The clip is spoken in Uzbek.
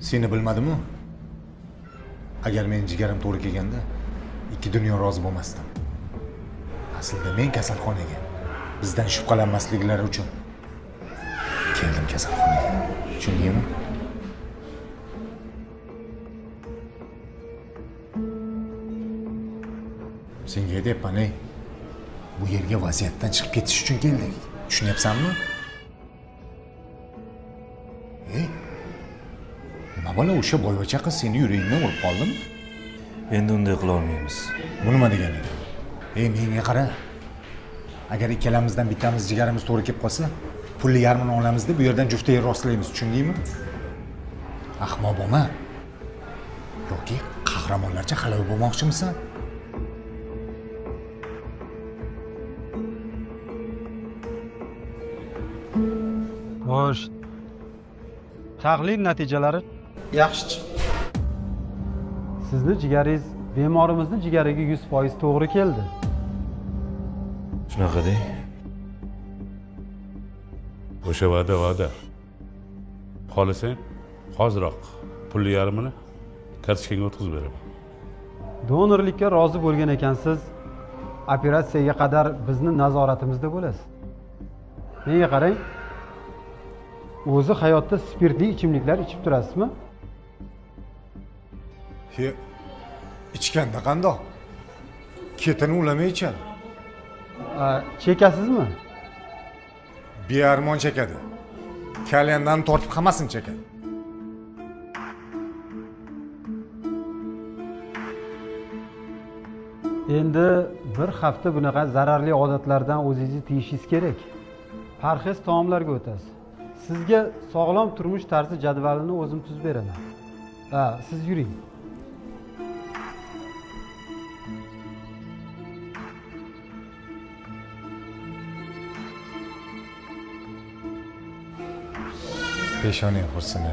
Seni bilmadimu? Agar men jigarim to'g'ri kelganda, ikki dunyo rozi bo'lmasdim. Aslida men kasalxonaga bizdan shubhalanmasliklari uchun keldim kasalxonaga. Tushundingmi? Senga aytyapman, ey. Bu yerga vaziyatdan chiqib ketish uchun keldik. Tushunyapsanmi? Ey. Nima bola, o'sha boyvacha qiz seni yuragingga urib qoldimi? Endi unday qila olmaymiz. Bu nima degani? Ey, menga qara. Agar ikkalamizdan bittamiz jigarimiz to'g'ri kelib qolsa, pulni yarmini olamiz deb bu yerdan jufta yer rostlaymiz, tushundingmi? Ahmoq bo'lma. Yoki qahramonlarcha halol bo'lmoqchimisan? Xo'sh. Tahlil natijalari yaxshi chiqdi. Sizni jigaringiz bemorimizni jigariga 100% to'g'ri keldi. Shunaqa deng. O'sha va'da va'da. Xohlasang, hoziroq pulni yarmini kartochkangga o'tkazib beraman. Donorlikka rozi bo'lgan ekansiz, operatsiyaga qadar bizni nazoratimizda bo'lasiz. Menga qarang. O'zi hayotda spirtli ichimliklar ichib turasizmi? He, ichganda qandoq? Ketini ulamay ichadi. Chekasizmi? Bearmon chekadi. Kalyandan tortib hammasini chekadi. Endi bir hafta bunaqa zararli odatlardan o'zingizni tiyishingiz kerak. Parhez taomlarga o'tasiz. Sizga sog'lom turmush tarzi jadvalini o'zim tuzib beraman. Ha, siz yuring. Peshonang qursin.